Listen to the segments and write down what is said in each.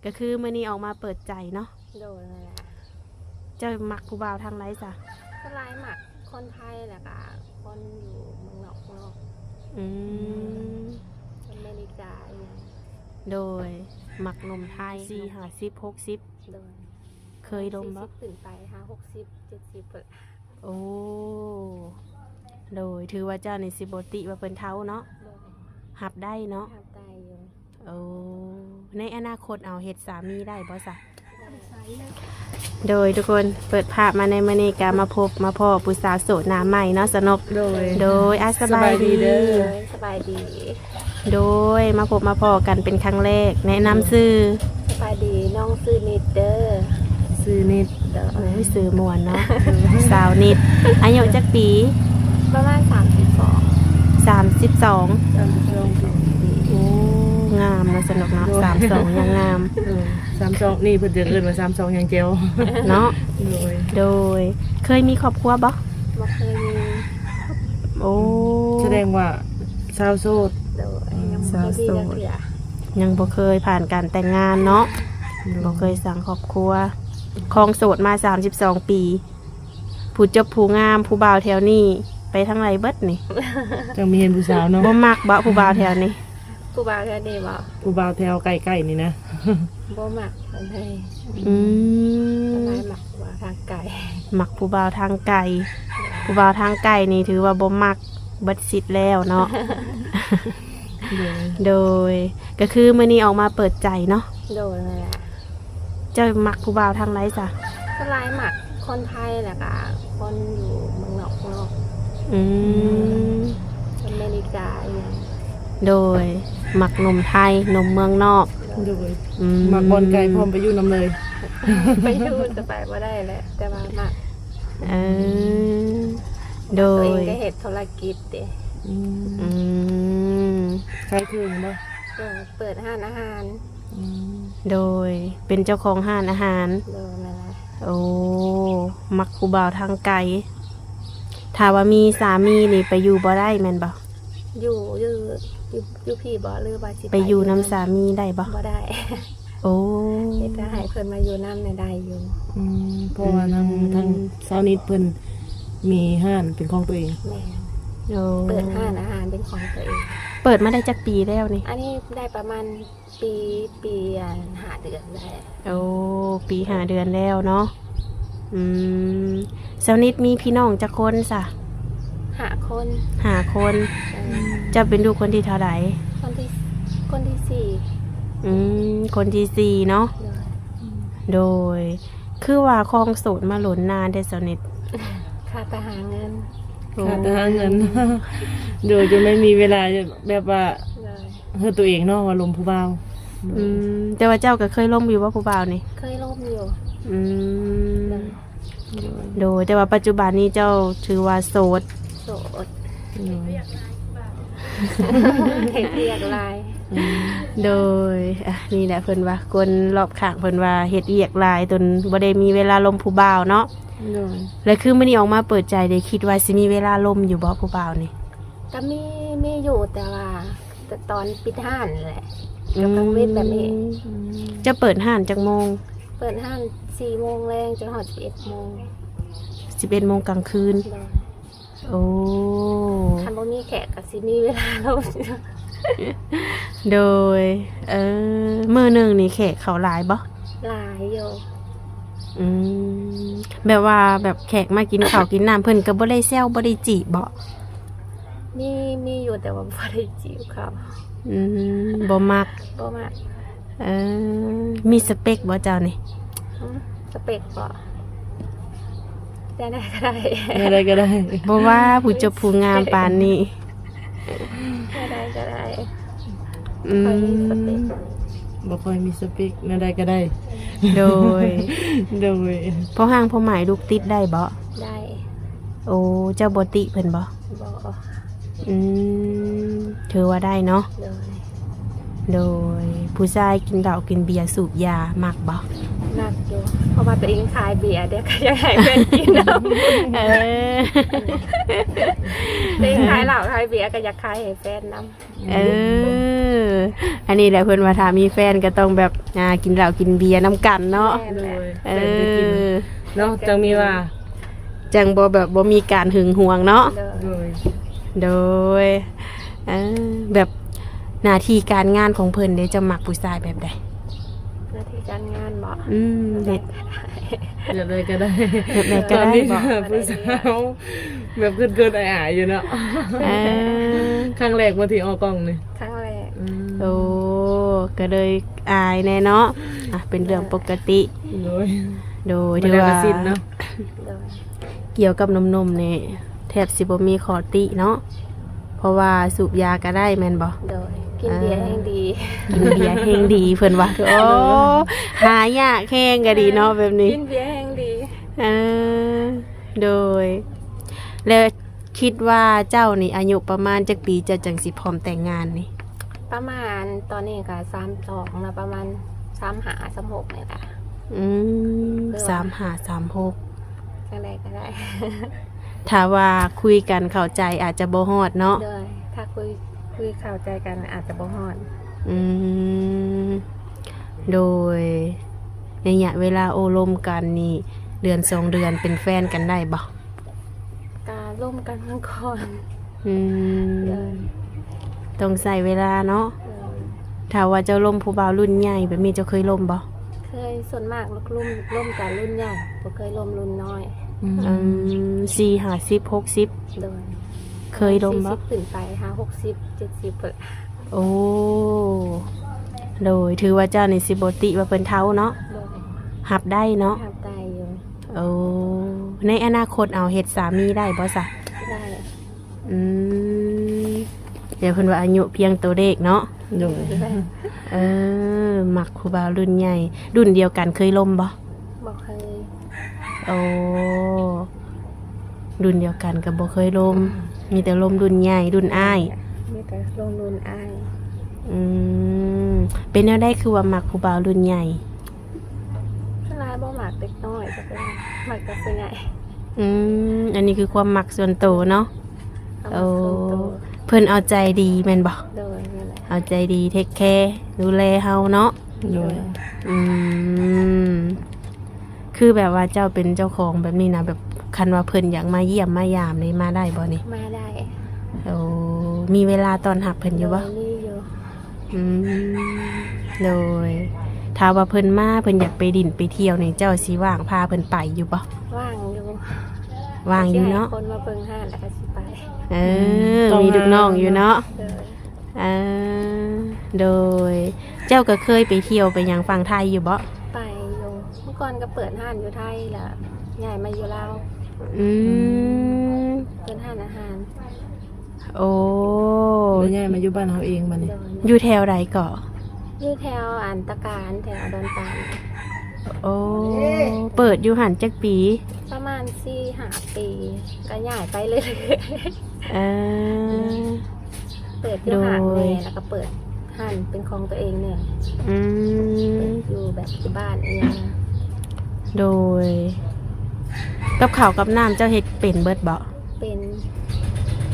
ກໍຄືມື້ນີ້ອອກມາເປີດໃຈເນາະ. ໂດຍ ນັ້ນແຫຼະ. ເຈົ້າມັກຜູ້ບ່າວທາງໃດຊະ? ສ່ວນຫຼາຍມັກຄົນໄທ ແລ້ວກະຄົນຢູ່ເມືອງນອກເມືອງນອກ. ອືມ ອາເມລິກາອີ່ຫຍັງ. ໂດຍ ມັກໜຸ່ມໄທ ສີ່ ຫ້າສິບ ຫົກສິບ. ໂດຍ ເຄີຍລົມບໍ່? ສີ່ສິບຂຶ້ນໄປ ຫ້າ ຫົກສິບ ເຈັດສິບພຸ້ນ. ໂອ້ ໂດຍ ຖືວ່າເຈົ້ານີ້ຊິບໍ່ຕິວ່າເພິ່ນເຖົ້າເນາະ. ໂດຍ ຮັບໄດ້ເນາະ. ຮັບໄດ້ຢູ່. ໂອ້ ໃນອະນາຄົດເອົາເຮັດສາມີໄດ້ບໍ່ຊະ? ໄດ້. ໂດຍ ທຸກຄົນ ເປີດພາບມາໃນມື້ນີ້ກະມາພົບມາພໍ້ຜູ້ສາວໂສດໜ້າໃໝ່ເນາະ ສະນົກ. ໂດຍ ໂດຍ ອາ ສະບາຍດີ. ສະບາຍດີເດີ. ໂດຍ ສະບາຍດີ. ໂດຍ ມາພົບມາພໍ້ກັນເປັນຄັ້ງແລກ ແນະນຳຊື່. ສະບາຍດີ ນ້ອງຊື່ນິດເດີ. ຊື່ນິດ. ໂດຍ ໂອ້ຍ ຊື່ມ່ວນເນາະ. ສາວນິດ ອາຍຸຈັກປີ? ປະມານສາມສິບສອງ. ສາມສິບສອງ. ສາມສິບສອງປີ. ໂອ້ ງາມເນາະ ສະນົກເນາະ. ໂດຍ ສາມສອງຍັງງາມ. ເອີ ສາມສອງນີ້ເພິ່ນຈະເອີ້ນວ່າສາມສອງຍັງແຈ່ວເນາະ. ໂດຍ ໂດຍ ເຄີຍມີຄອບຄົວບໍ່? ບໍ່ເຄີຍມີ. ໂອ້ ສະແດງວ່າສາວໂສດ. ໂດຍ ອືມ ຍັງບໍ່ເຄີຍມີຈັກເທື່ອ. ສາວໂສດ ຍັງບໍ່ເຄີຍຜ່ານການແຕ່ງງານເນາະ. ໂດຍ ບໍ່ເຄີຍສ້າງຄອບຄົວ ຄອງໂສດມາສາມສິບສອງປີ. ຜູ້ຈົບຜູ້ງາມ ຜູ້ບ່າວແຖວນີ້ໄປທາງໃດເບິດນີ້? ຈັ່ງມີເຫັນຜູ້ສາວເນາະ. ບໍ່ມັກບໍຜູ້ບ່າວແຖວນີ້? ຜູ້ບ່າວແຖວນີ້ບໍ? ຜູ້ບ່າວແຖວໃກ້ໆນີ້ນະ. ບໍ່ມັກປານໃດ. ອືມ ສ່ວນຫຼາຍມັກຜູ້ບ່າວທາງໄກ. ມັກຜູ້ບ່າວທາງໄກ. ຜູ້ບ່າວທາງໄກນີ້ຖືວ່າບໍ່ມັກເບິດສິດແລ້ວເນາະ. ໂດຍ ໂດຍ ກໍຄືມື້ນີ້ອອກມາເປີດໃຈເນາະ. ໂດຍ ນັ້ນແຫຼະ. ເຈົ້າມັກຜູ້ບ່າວທາງໃດຊະ? ສ່ວນຫຼາຍມັກຄົນໄທ ແລ້ວກະຄົນຢູ່ເມືອງນອກເມືອງນອກ. ອືມ ອາເມລິກາອີ່ຫຍັງ. ໂດຍ ມັກໜຸ່ມໄທ ໜຸ່ມເມືອງນອກ. ໂດຍ ອືມ ມັກບ່ອນໄກ ພ້ອມໄປຢູ່ນຳເລີຍ. ໄປຢູ່ ແຕ່ໄປບໍ່ໄດ້ແຫຼະ ແຕ່ວ່າມັກ. ເອີ ໂດຍ ໂຕເອງກໍເຮັດທຸລະກິດເດ້. ອືມ ອືມ ຂາຍເຄື່ອງບໍ່? ໂດຍ ເປີດຮ້ານອາຫານ. ອືມ ໂດຍ ເປັນເຈົ້າຂອງຮ້ານອາຫານ. ໂດຍ ແມ່ນແຫຼະ. ໂອ້ ມັກຜູ້ບ່າວທາງໄກ. ຖ້າວ່າມີສາມີນີ້ໄປຢູ່ບໍ່ໄດ້ແມ່ນບໍ່? ຢູ່ ຢູ່ ຢູ່ ຢູ່ພີ້ບໍ່ ຫຼືວ່າຊິໄປ ໄປຢູ່ນຳສາມີໄດ້ບໍ່? ບໍ່ໄດ້. ໂອ້ ເຮັດໃຫ້ເພິ່ນມາຢູ່ນຳແດ່ໄດ້ຢູ່. ອືມ ເພາະວ່າທາງ ອືມ ທາງສາວນິດເພິ່ນມີຮ້ານເປັນຂອງຕົວເອງ. ແມ່ນ. ໂອ້ ເປີດຮ້ານອາຫານເປັນຂອງຕົວເອງ. ເປີດມາໄດ້ຈັກປີແລ້ວນີ້? ອັນນີ້ໄດ້ປະມານປີ ປີ ອັນ ຫ້າເດືອນໄດ້. ໂອ້ ປີຫ້າເດືອນແລ້ວເນາະ. ອືມ ສາວນິດມີພີ່ນ້ອງຈັກຄົນຊະ? ຫ້າຄົນ. ຫ້າຄົນ. ເອີ ເຈົ້າເປັນລູກຄົນທີເທົ່າໃດ? ຄົນທີ ຄົນທີສີ່. ອືມ ຄົນທີສີ່ເນາະ. ໂດຍ ໂດຍ ຄືວ່າຄອງໂສດມາດົນນານແທ້ສາວນິດ? ຂາດແຕ່ຫາເງິນ. ໂອ້ ຂາດແຕ່ຫາເງິນ. ໂດຍ ຈົນໄມ່ມີເວລາແບບວ່າ ໂດຍ ເຮັດຕົວເອງເນາະ ວ່າລົມຜູ້ບ່າວ. ອືມ ແຕ່ວ່າເຈົ້າກໍເຄີຍລົມຢູ່ບໍ່ຜູ້ບ່າວນີ້? ເຄີຍລົມຢູ່. ອືມ ໂດຍ ໂດຍ ແຕ່ວ່າປັດຈຸບັນນີ້ເຈົ້າຖືວ່າໂສດ. ໂສດ. ໂດຍ ເຮັດວຽກຫຼາຍ. ອືມ ໂດຍ ອ່ະ ນີ້ແຫຼະເພິ່ນວ່າຄົນລອບຂ້າງເພິ່ນວ່າເຮັດວຽກຫຼາຍ ຈົນບໍ່ໄດ້ມີເວລາລົມຜູ້ບ່າວເນາະ. ໂດຍ ແລ້ວຄືມື້ນີ້ອອກມາເປີດໃຈ ໄດ້ຄິດວ່າຊິມີເວລາລົມຢູ່ບໍ່ຜູ້ບ່າວນີ້? ກໍມີ ມີຢູ່ ແຕ່ວ່າ ແຕ່ຕອນປິດຮ້ານແຫຼະ ອືມ ກໍກັງເວັນແບບນີ້. ເຈົ້າເປີດຮ້ານຈັກໂມງ? ເປີດຮ້ານສີ່ໂມງແລງຈົນຮອດສິບເອັດໂມງ. ສິບເອັດໂມງກາງຄືນ. ໂດຍ ໂອ້ ຄັນບໍ່ມີແຂກກໍຊິມີເວລາລົມ. ໂດຍ ເອີ ມື້ໜຶ່ງນີ້ແຂກເຂົາຫຼາຍບໍ່? ຫຼາຍຢູ່. ອືມ ແບບວ່າແບບແຂກມາກິນເຂົ້າກິນນ້ຳ ເພິ່ນກໍບໍ່ໄດ້ແຊວບໍ່ໄດ້ຈີບບໍ່? ມີ ມີຢູ່ ແຕ່ວ່າບໍ່ໄດ້ຈີບເຂົາ. ອືມ ບໍ່ມັກ. ບໍ່ມັກ. ເອີ ມີສະເປັກບໍ່ເຈົ້ານີ້? ຫືມ ສະເປັກບໍ່? ແນວໃດກໍໄດ້. ແນວໃດກໍໄດ້. ບໍ່ວ່າຜູ້ຈົບຜູ້ງາມປານນີ້. ແນວໃດກໍໄດ້. ອືມ ຂ້ອຍມີສະເປັກ. ບໍ່ຄ່ອຍມີສະເປັກ. ແນວໃດກໍໄດ້. ໂດຍ ໂດຍ. ພໍຮ່າງພໍໝາຍລູກຕິດໄດ້ບໍ່? ໄດ້. ໂອ້ ເຈົ້າບໍ່ຕິເພິ່ນບໍ່? ບໍ່. ອືມ ຖືວ່າໄດ້ເນາະ. ໂດຍ ໂດຍ. ຜູ້ຊາຍກິນເຫຼົ້າກິນເບຍສູບຢາມັກບໍ່? ໜັກຢູ່ ເພາະວ່າຕົວເອງຂາຍເບຍ ເດ ກໍຢາກໃຫ້ແຟນກິນນຳ. ເອີ ຕົວເອງຂາຍເຫຼົ້າຂາຍເບຍ ກໍຢາກຂາຍໃຫ້ແຟນນຳ. ເອີ ອັນນີ້ແຫຼະ ເພິ່ນວ່າຖ້າມີແຟນກໍຕ້ອງແບບ ອ່າ ກິນເຫຼົ້າກິນເບຍນຳກັນເນາະ. ແມ່ນແຫຼະ. ເອີ ແຟນກໍກິນເນາະ ຈັ່ງມີວ່າ ຈັ່ງບໍ່ແບບບໍ່ມີການຫຶງຫວງເນາະ. ໂດຍ ໂດຍ ເອີ ແບບໜ້າທີ່ການງານຂອງເພິ່ນເດ ເຈົ້າມັກຜູ້ຊາຍແບບໃດ? ໜ້າທີ່ການງານບໍ? ອືມ ແບບ ແບບໃດກໍໄດ້ ແບບໃດກໍໄດ້ບໍ? ຕອນນີ້ຜູ້ສາວແບບເຂີນໆອາຍໆຢູ່ເນາະ. ເອີ ຄັ້ງແລກບໍ່ທີ່ອອກກ້ອງນີ້? ຄັ້ງແລກ. ອືມ ໂອ້ ກໍເລີຍອາຍແດ່ເນາະ. ອ່ະ ເປັນເລື່ອງປົກກະຕິ. ໂດຍ ໂດຍ ຖືວ່າ ໂດຍ ກ່ຽວກັບໜຸ່ມໆນີ້ ແທບຊິບໍ່ມີຂໍ້ຕິເນາະ ເພາະວ່າສູບຢາກໍໄດ້ແມ່ນບໍ່? ໂດຍ ກິນເບຍແຮ່ງດີ. ເອີ ກິນເບຍແຮ່ງດີເພິ່ນວ່າ. ໂອ້ ຫາຍາກແຮງກໍດີເນາະແບບນີ້. ກິນເບຍແຮ່ງດີ. ເອີ ໂດຍ ແລ້ວຄິດວ່າເຈົ້ານີ້ອາຍຸປະມານຈັກປີ ເຈົ້າຈັ່ງຊິພ້ອມແຕ່ງງານນີ້? ປະມານຕອນນີ້ກໍສາມສອງແລ້ວ ປະມານສາມຫ້າ ສາມຫົກນີ້ແຫຼະ. ອືມ ຄືວ່າ ສາມຫ້າ ສາມຫົກ ຈັ່ງໃດກໍໄດ້. ຖ້າວ່າຄຸຍກັນເຂົ້າໃຈອາດຈະບໍ່ຮອດເນາະ. ໂດຍ ຖ້າຄຸຍ ຄຸຍເຂົ້າໃຈກັນອາດຈະບໍ່ຮອດ. ອືມ ໂດຍ ໄລຍະເວລາໂອ້ລົມກັນນີ້ ເດືອນສອງເດືອນເປັນແຟນກັນໄດ້ບໍ່? ກະລົມກັນເບິ່ງກ່ອນ. ອືມ ໂດຍ ຕ້ອງໃຊ້ເວລາເນາະ. ໂດຍ ຖ້າວ່າເຈົ້າລົມຜູ້ບ່າວລຸ້ນໃຫຍ່ແບບນີ້ ເຈົ້າເຄີຍລົມບໍ່? ເຄີຍ ສ່ວນມາກລົມ ລົມແຕ່ລຸ້ນໃຫຍ່ ບໍ່ເຄີຍລົມລຸ້ນນ້ອຍ. ອືມ ອືມ ສີ່ຫ້າສິບ ຫົກສິບ. ໂດຍ ເຄີຍລົມບໍ່? ສີ່ສິບຂຶ້ນໄປ ຫາຫົກສິບ ເຈັດສິບພຸ້ນ. ໂອ້ ໂດຍ ຖືວ່າເຈົ້ານີ້ຊິບໍ່ຕິວ່າເພິ່ນເຖົ້າເນາະ. ໂດຍ ຮັບໄດ້ເນາະ. ຮັບໄດ້ຢູ່. ໂອ້ ໃນອະນາຄົດເອົາເຮັດສາມີໄດ້ບໍ່ສະ? ໄດ້. ອືມ ດຽວເພິ່ນວ່າອາຍຸພຽງຕົວເລກເນາະ. ໂດຍ ເອີ ມັກຜູ້ບ່າວລຸ້ນໃຫຍ່ ລຸ້ນດຽວກັນເຄີຍລົມບໍ່? ບໍ່ເຄີຍ. ໂອ້ ລຸ້ນດຽວກັນກໍບໍ່ເຄີຍລົມ. ມີແຕ່ລົມລຸ້ນໃຫຍ່ ລຸ້ນອ້າຍ. ມີແຕ່ລົມລຸ້ນອ້າຍ. ອືມ ເປັນແນວໃດຄືວ່າມັກຜູ້ບ່າວລຸ້ນໃຫຍ່? ສ່ວນຫຼາຍບໍ່ມັກເດັກນ້ອຍ ມັກແຕ່ຜູ້ໃຫຍ່. ອືມ ອັນນີ້ຄືຄວາມມັກສ່ວນໂຕເນາະ. ຄວາມມັກສ່ວນໂຕ. ໂອ້ ເພິ່ນເອົາໃຈດີແມ່ນບໍ່? ໂດຍ ນັ້ນແຫຼະ ເອົາໃຈດີ ເທກແຄ ດູແລເຮົາເນາະ. ໂດຍ ອືມ ຄືແບບວ່າເຈົ້າເປັນເຈົ້າຂອງແບບນີ້ນະ ແບບຄັນວ່າເພິ່ນຢາກມາຢ້ຽມມາຢາມນີ້ ມາໄດ້ບໍ່ນີ້? ມາໄດ້. ໂອ້ ມີເວລາຕ້ອນຮັບເພິ່ນຢູ່ບໍ່? ໂດຍ ມີຢູ່. ອືມ ໂດຍ ຖ້າວ່າເພິ່ນມາ ເພິ່ນຢາກໄປຫຼິ້ນໄປທ່ຽວນີ້ ເຈົ້າຊິວ່າງພາເພິ່ນໄປຢູ່ບໍ່? ວ່າງຢູ່. ວ່າງຢູ່ເນາະ. ຊິໃຫ້ຄົນມາເບິ່ງຮ້ານແລ້ວກໍຊິໄປ. ເອີ ອືມ ມີລູກນ້ອງຢູ່ເນາະ. ໂດຍ ເອີ ໂດຍ ເຈົ້າກໍເຄີຍໄປທ່ຽວໄປຫຍັງຝັ່ງໄທຢູ່ບໍ່? ໄປຢູ່ ເມື່ອກ່ອນກໍເປີດຮ້ານຢູ່ໄທ ແລ້ວຍ້າຍມາຢູ່ລາວ. ອືມ ເປີດຮ້ານອາຫານ. ໂອ້ ແລ້ວຍ້າຍມາຢູ່ບ້ານເຮົາເອງບັດນີ້. ໂດຍ ຢູ່ແຖວໃດເກາະ? ຢູ່ແຖວອັນຕະການ ແຖວດອນຕານ. ໂອ້ ເປີດຢູ່ຫັ້ນຈັກປີ? ປະມານສີ່ຫ້າປີ ກໍຍ້າຍໄປເລື້ອຍໆ. ເອີ ເປີດຢູ່ຫ້າງແດ່ ໂດຍ ແລ້ວກໍເປີດຮ້ານເປັນຂອງຕົວເອງແດ່. ອືມ ເປີດຢູ່ແບບຢູ່ບ້ານອີ່ຫຍັງ. ໂດຍ ກັບເຂົ້າກັບນ້ຳເຈົ້າເຮັດເປັນເບິດບໍ່? ເປັນ.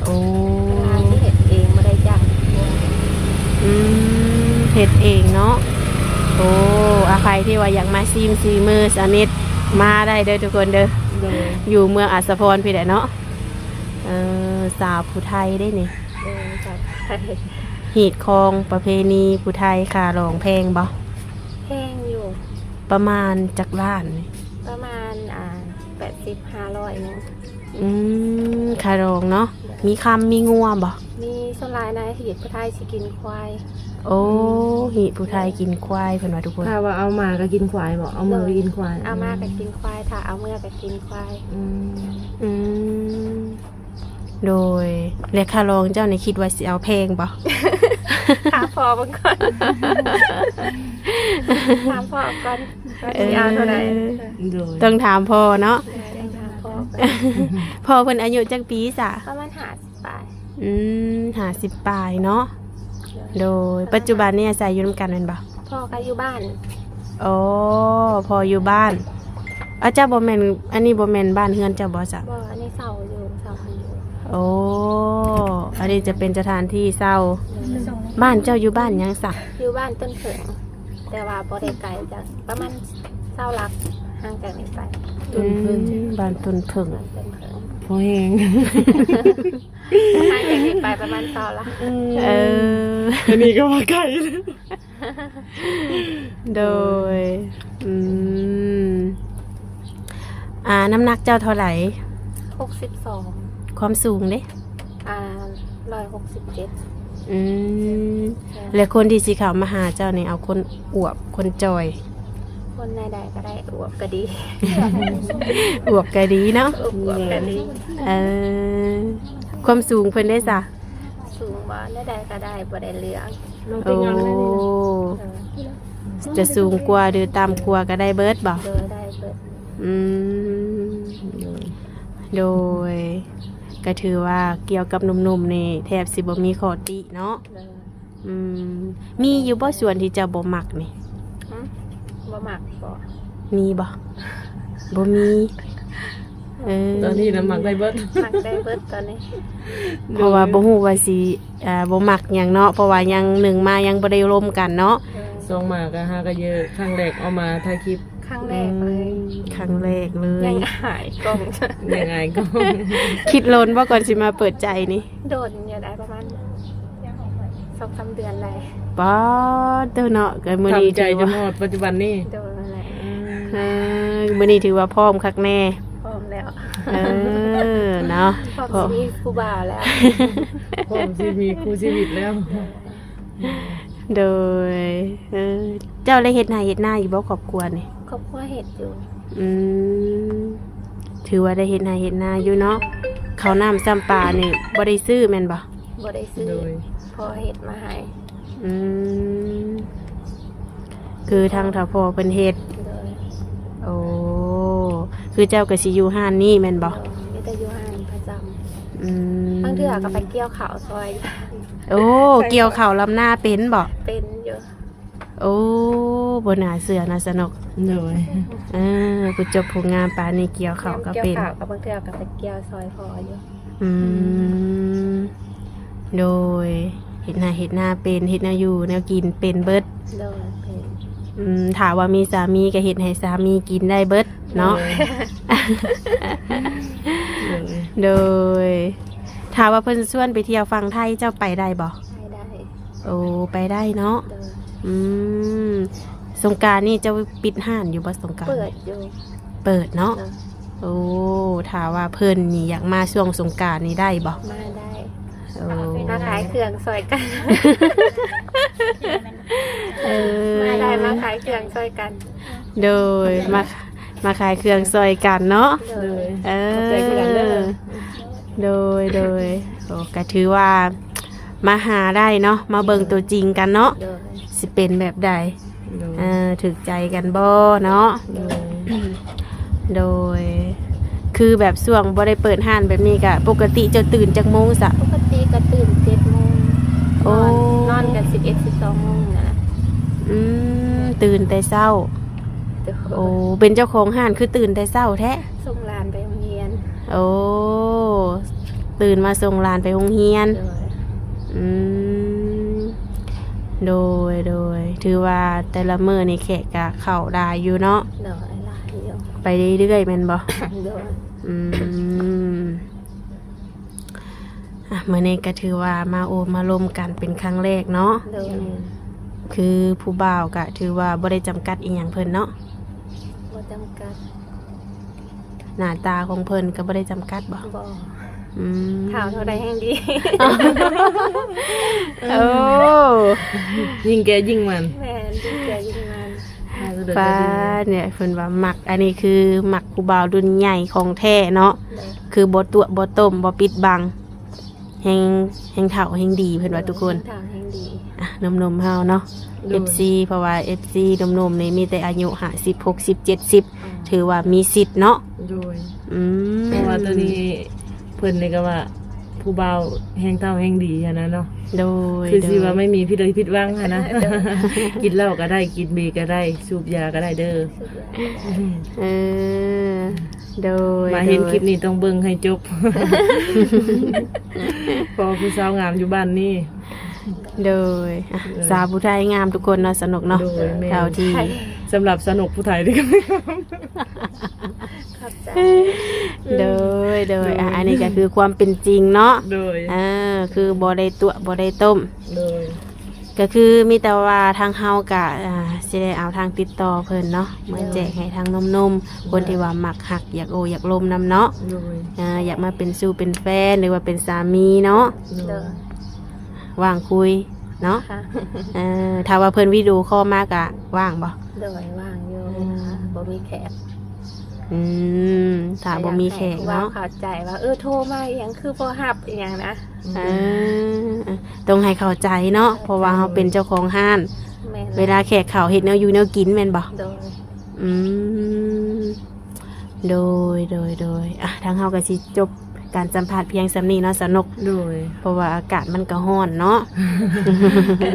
ໂອ້ ເວລາທີ່ເຮັດເອງ ບໍ່ໄດ້ຈ້າງ. ອືມ ເຮັດເອງເນາະ. ໂອ້ ອາ ໃຜທີ່ວ່າຢາກມາຊີມສີມືສາມິດ ມາໄດ້ເດີທຸກຄົນເດີ. ໂດຍ ຢູ່ເມືອງອັດສະພອນພີ້ແຫຼະເນາະ. ເອີ ສາວຜູ້ໄທເດ້ນີ້. ເອີ ສາວຜູ້ໄທ. ຮີດຄອງປະເພນີຜູ້ໄທ ຄ່າດອງແພງບໍ່? ແພງຢູ່. ປະມານຈັກລ້ານນີ້? ປະມານ ອ່າ ແປດສິບ ຫ້າຮ້ອຍນີ້. ອືມ ຄ່າດອງເນາະ. ໂດຍ ມີຄຳມີງົວບໍ່? ມີ. ສ່ວນຫຼາຍນະ ຮີດຜູ້ໄທຊິກິນຄວາຍ. ໂອ້ ຮີດຜູ້ໄທກິນຄວາຍເພິ່ນວ່າທຸກຄົນ. ຖ້າວ່າເອົາມາກໍກິນຄວາຍບໍ່? ເອົາເມືອໄປກິນຄວາຍ. ເອົາມາກໍກິນຄວາຍ ຖ້າເອົາເມືອກໍກິນຄວາຍ. ອືມ ອືມ ໂດຍ ແລະ ຄ່າດອງເຈົ້ານີ້ຄິດວ່າຊິເອົາແພງບໍ່? ຖາມພໍ່ເບິ່ງກ່ອນ. ຖາມພໍ່ກ່ອນວ່າຊິເອົາເທົ່າໃດ. ເອີ ໂດຍ ຕ້ອງຖາມພໍ່ເນາະ. ຕ້ອງຖາມພໍ່. ພໍ່ເພິ່ນອາຍຸຈັກປີສະ? ປະມານຫ້າສິບປາຍ. ອືມ ຫ້າສິບປາຍເນາະ. ໂດຍ ໂດຍ ປັດຈຸບັນນີ້ອາໄສຢູ່ນຳກັນແມ່ນບໍ່? ພໍ່ກໍຢູ່ບ້ານ. ອໍ ພໍ່ຢູ່ບ້ານ. ອາ ເຈົ້າບໍ່ແມ່ນ ອັນນີ້ບໍ່ແມ່ນບ້ານເຮືອນເຈົ້າບໍ່ຊະ? ບໍ່ ອັນນີ້ເຊົ່າຢູ່ ເຊົ່າຢູ່. ໂອ້ ອັນນີ້ຈະເປັນສະຖານທີ່ເຊົ່າ. ໂດຍ. ບ້ານເຈົ້າຢູ່ບ້ານຫຍັງຊະ? ຢູ່ບ້ານຕົ້ນເຜິ້ງ ແຕ່ວ່າບໍ່ໄດ້ໄກຈາກ ປະມານຊາວຫຼັກ ຫ່າງຈາກນີ້ໄປ. ອືມ ບ້ານຕົ້ນເຜິ້ງ. ບ້ານຕົ້ນເຜິ້ງ. ພໍແຮງ. ຫ່າງຈາກນີ້ໄປປະມານຊາວຫຼັກ. ເອີ ອັນນີ້ກໍວ່າໄກ. ໂດຍ ອືມ ອ່າ ນ້ຳໜັກເຈົ້າເທົ່າໃດ? ຫົກສິບສອງ. ຄວາມສູງເດ? ອ່າ ຮ້ອຍຫົກສິບເຈັດ. ອືມ ແລ້ວຄົນທີ່ຊິເຂົ້າມາຫາເຈົ້ານີ້ ເອົາຄົນອວບ ຄົນຈ່ອຍ? ຄົນແນວໃດກໍໄດ້ ອວບກໍດີ. ອວບກໍດີເນາະ. ອວບ ອວບກໍດີ. ເອີ ຄວາມສູງເພິ່ນເດຊະ? ສູງບໍ່ ແນວໃດກໍໄດ້ ບໍ່ໄດ້ເລືອກ. ໂອ້ ຈະສູງກວ່າ ຫຼື ຕ່ຳກວ່າກໍໄດ້ເບິດບໍ່? ໂດຍ ໄດ້ເບິດ. ອືມ ໂດຍ ກໍຖືວ່າກ່ຽວກັບໜຸ່ມໆນີ້ແທບຊິບໍ່ມີຂໍ້ຕິເນາະ. ໂດຍ. ອືມ ມີຢູ່ບໍ່ສວນທີ່ເຈົ້າບໍ່ມັກນີ້? ຫືມ ບໍ່ມັກບໍ່? ມີບໍ່? ບໍ່ມີ. ເອີ ຕອນນີ້ນະມັກໄດ້ເບິດ ມັກໄດ້ເບິດຕອນນີ້. ເພາະວ່າບໍ່ຮູ້ວ່າຊິ ອ່າ ບໍ່ມັກຫຍັງເນາະ ເພາະວ່າຍັງ ໜຶ່ງມາຍັງບໍ່ໄດ້ລົມກັນເນາະ. ເອີ ສອງມາກໍຫາກໍເຢີ ຄັ້ງແລກເອົາມາຖ່າຍຄລິບ. ຄັ້ງແລກເລີຍ. ອືມ ຄັ້ງແລກເລີຍ. ຍັງອາຍກ້ອງ ຍັງອາຍກ້ອງ. ຄິດດົນບໍ່ກ່ອນຊິມາເປີດໃຈນີ້? ດົນຢູ່ໄດ໋ ປະມານສອງສາມເດືອນໄດ້. ປາດເດີເນາະ ກໍມື້ນີ້ຖືວ່າ ທຳໃຈຈົນຮອດປັດຈຸບັນນີ້. ໂດຍ ນັ້ນແຫຼະ. ອືມ ເອີ ມື້ນີ້ຖືວ່າພ້ອມຄັກແນ່. ພ້ອມແລ້ວ. ເອີ ເນາະ ພ້ອມຊິມີຜູ້ບ່າວແລ້ວ. ພ້ອມຊິມີຄູ່ຊີວິດແລ້ວ. ໂດຍ ເອີ ເຈົ້າໄດ້ເຮັດໄຮ່ເຮັດນາຢູ່ບໍ່ຄອບຄົວນີ້? ຄອບຄົວເຮັດຢູ່. ອືມ ຖືວ່າໄດ້ເຮັດໄຮ່ເຮັດນາຢູ່ເນາະ. ເຂົ້ານ້ຳຊ້ຳປານີ້ບໍ່ໄດ້ຊື້ແມ່ນບໍ່? ບໍ່ໄດ້ຊື້. ໂດຍ. ພໍ່ເຮັດມາໃຫ້. ອືມ ຄືທາງເຖົ້າພໍ່ເພິ່ນເຮັດ. ໂດຍ. ໂອ້ ຄືເຈົ້າກໍຊິຢູ່ຮ້ານນີ້ແມ່ນບໍ່? ໂດຍ ມີແຕ່ຢູ່ຮ້ານປະຈຳ. ອືມ ບາງເທື່ອກໍໄປກ່ຽວເຂົ້າຊ່ອຍ. ໂອ້ ກ່ຽວເຂົ້າລຳນາເປັນບໍ່? ເປັນຢູ່. ໂອ້ ບໍ່ໜ້າເຊື່ອນະ ສະໜົກ. ໂດຍ. ເອີ ຜູ້ຈົບຜູ້ງາມປານນີ້ກ່ຽວເຂົ້າກໍເປັນ. ຍາມກ່ຽວເຂົ້າກໍບາງເທື່ອກໍໄປກ່ຽວຊ່ອຍພໍ່ຢູ່. ອືມ ໂດຍ ເຮັດໄຮ່ເຮັດນາເປັນ ເຮັດແນວຢູ່ແນວກິນເປັນເບິດ. ໂດຍ ເປັນ. ອືມ ຖ້າວ່າມີສາມີກໍເຮັດໃຫ້ສາມີກິນໄດ້ເບິດເນາະ. ໂດຍ. ໂດຍ ໂດຍ. ຖ້າວ່າເພິ່ນຊວນໄປທ່ຽວຝັ່ງໄທ ເຈົ້າໄປໄດ້ບໍ່? ໄປໄດ້. ໂອ້ ໄປໄດ້ເນາະ. ໂດຍ. ອືມ ສົງການນີ້ເຈົ້າປິດຮ້ານຢູ່ບໍ່ ສົງການ? ເປີດຢູ່. ເປີດເນາະ. ໂດຍ. ໂອ້ ຖ້າວ່າເພິ່ນນີ້ຢາກມາຊ່ວງສົງການນີ້ໄດ້ບໍ່? ມາໄດ້. ໂອ້ ມາຂາຍເຄື່ອງຊ່ອຍກັນ. ເອີ ມາໄດ້ ມາຂາຍເຄື່ອງຊ່ອຍກັນ. ໂດຍ ມາ ມາຂາຍເຄື່ອງຊ່ອຍກັນເນາະ. ໂດຍ. ເອີ ຂອບໃຈຄືກັນເດີ. ໂດຍ ໂດຍ. ໂອ້ ກໍຖືວ່າມາຫາໄດ້ເນາະ ມາເບິ່ງຕົວຈິງກັນເນາະ. ໂດຍ. ຊິເປັນແບບໃດ? ໂດຍ. ເອີ ຖືກໃຈກັນບໍ່ເນາະ? ໂດຍ. ໂດຍ. ຄືແບບຊ່ວງບໍ່ໄດ້ເປີດຮ້ານແບບນີ້ກະ ປົກກະຕິເຈົ້າຕື່ນຈັກໂມງຊະ? ປົກກະຕິກະຕື່ນເຈັດໂມງ. ໂອ້ ນອນ ນອນກັນສິບເອັດ ສິບສອງໂມງນະ. ອືມ ຕື່ນແຕ່ເຊົ້າ. ໂດຍ. ໂອ້ ເປັນເຈົ້າຂອງຮ້ານຄືຕື່ນແຕ່ເຊົ້າແທ້? ສົ່ງຫຼານໄປໂຮງຮຽນ. ໂອ້ ຕື່ນມາສົ່ງຫຼານໄປໂຮງຮຽນ. ໂດຍ. ອືມ ໂດຍ ໂດຍ. ຖືວ່າແຕ່ລະມື້ນີ້ແຂກກະເຂົ້າຫຼາຍຢູ່ເນາະ? ໂດຍ ຫຼາຍຢູ່. ໄປເລື້ອຍໆແມ່ນບໍ່? ໂດຍ. ອືມ ອ່ະ ມື້ນີ້ກໍຖືວ່າມາໂອ້ມາລົມກັນເປັນຄັ້ງແລກເນາະ? ໂດຍ. ຄືຜູ້ບ່າວກໍຖືວ່າບໍ່ໄດ້ຈຳກັດອີ່ຫຍັງເພິ່ນເນາະ? ບໍ່ຈຳກັດ. ໜ້າຕາຂອງເພິ່ນກໍບໍ່ໄດ້ຈຳກັດບໍ່? ບໍ່. ອືມ ຖ້າເທົ່າໃດແຮ່ງດີ. ໂອ້ ຍິ່ງແກ່ຍິ່ງມັນ. ແມ່ນ ຍິ່ງແກ່ຍິ່ງມັນ. ປ້າ ເພິ່ນວ່າມັກ ອັນນີ້ຄືມັກຜູ້ບ່າວລຸ້ນໃຫຍ່ຂອງແທ້ເນາະ. ໂດຍ. ຄືບໍ່ຕົວະບໍ່ຕົ້ມ ບໍ່ປິດບັງ. ແຮ່ງ ແຮ່ງເຖົ້າແຮ່ງດີ ເພິ່ນວ່າທຸກຄົນ. ແຮ່ງເຖົ້າແຮ່ງດີ. ອ່ະ ໜຸ່ມໆເຮົາເນາະ. ໂດຍ. ເອັຟຊີ ເພາະວ່າເອັຟຊີໜຸ່ມໆນີ້ມີແຕ່ອາຍຸຫ້າສິບ ຫົກສິບ ເຈັດສິບ ອືມ ຖືວ່າມີສິດເນາະ. ໂດຍ. ອືມ ເພາະວ່າຕອນນີ້ເພິ່ນນີ້ກໍວ່າ ຜູ້ບ່າວແຮງເຖົ້າແຮງດີຫັ້ນນະເນາະ ໂດຍ ຄືຊິວ່າ ໂດຍ ໄມ່ມີຜິດເລີຍຜິດຫວັງຫັ້ນນະ ໂດຍ ກິນເຫຼົ້າກໍໄດ້ ກິນເບກໍໄດ້ ສູບຢາກໍໄດ້ເດີ ສູບຢາ ເອີ ໂດຍ ມາເຫັນ ໂດຍ ຄລິບນີ້ຕ້ອງເບິ່ງໃຫ້ຈົບ ເພາະວ່າຜູ້ສາວງາມຢູ່ບ້ານນີ້ ໂດຍ ອ່ະ ໂດຍ ສາວຜູ້ໄທງາມທຸກຄົນເນາະ ສາວນົກເນາະ ໂດຍ ແມ່ນ ເທົ່າທີ່ ສຳລັບສາວນົກຜູ້ໄທນີ້ກໍງາມ ຂອບໃຈ ໂດຍ ໂດຍ ໂດຍ ອ່ະ ອັນນີ້ກໍຄືຄວາມເປັນຈິງເນາະ ໂດຍ ອ່າ ຄືບໍ່ໄດ້ຕົວະບໍ່ໄດ້ຕົ້ມ ໂດຍ ກໍຄືມີແຕ່ວ່າທາງເຮົາກະ ອ່າ ຊິໄດ້ເອົາທາງຕິດຕໍ່ເພິ່ນເນາະ ມາແຈກໃຫ້ທາງໜຸ່ມໆ ຄົນທີ່ວ່າມັກຮັກ ຢາກໂອ້ຢາກລົມນຳເນາະ ໂດຍ ອ່າ ຢາກມາເປັນຊູ່ເປັນແຟນ ຫຼືວ່າເປັນສາມີເນາະ ໂດຍ ວ່າງຄຸຍເນາະ ເອີ ຖ້າວ່າເພິ່ນວິດີໂອຄໍມາກະວ່າງບໍ່? ໂດຍ ວ່າງຢູ່ ອືມ ບໍ່ມີແຂກ ອືມ ຖ້າບໍ່ມີແຂກເນາະ ເຂົ້າໃຈວ່າ ເອີ ໂທມາອີ່ຫຍັງຄືບໍ່ຮັບອີ່ຫຍັງນະ ເອີ ຕ້ອງໃຫ້ເຂົ້າໃຈເນາະ ເພາະວ່າເຮົາເປັນເຈົ້າຂອງຮ້ານ ແມ່ນ ເວລາແຂກເຂົ້າເຮັດແນວຢູ່ແນວກິນແມ່ນບໍ່? ໂດຍ ອືມ ໂດຍ ໂດຍ ໂດຍ ອ່ະ ທາງເຮົາກໍຊິຈົບການສຳພາດພຽງສ່ຳນີ້ເນາະ ສາວນົກ ໂດຍ ເພາະວ່າອາກາດມັນກໍຮ້ອນເນາະ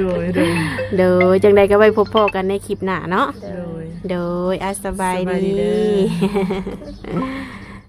ໂດຍ ໂດຍ ໂດຍ ຈັ່ງໃດກໍໄວ້ພົບພໍ້ກັນໃນຄລິບໜ້າເນາະ ໂດຍ ໂດຍ ອ່ະ ສະບາຍດີ ສະບາຍດີເດີ.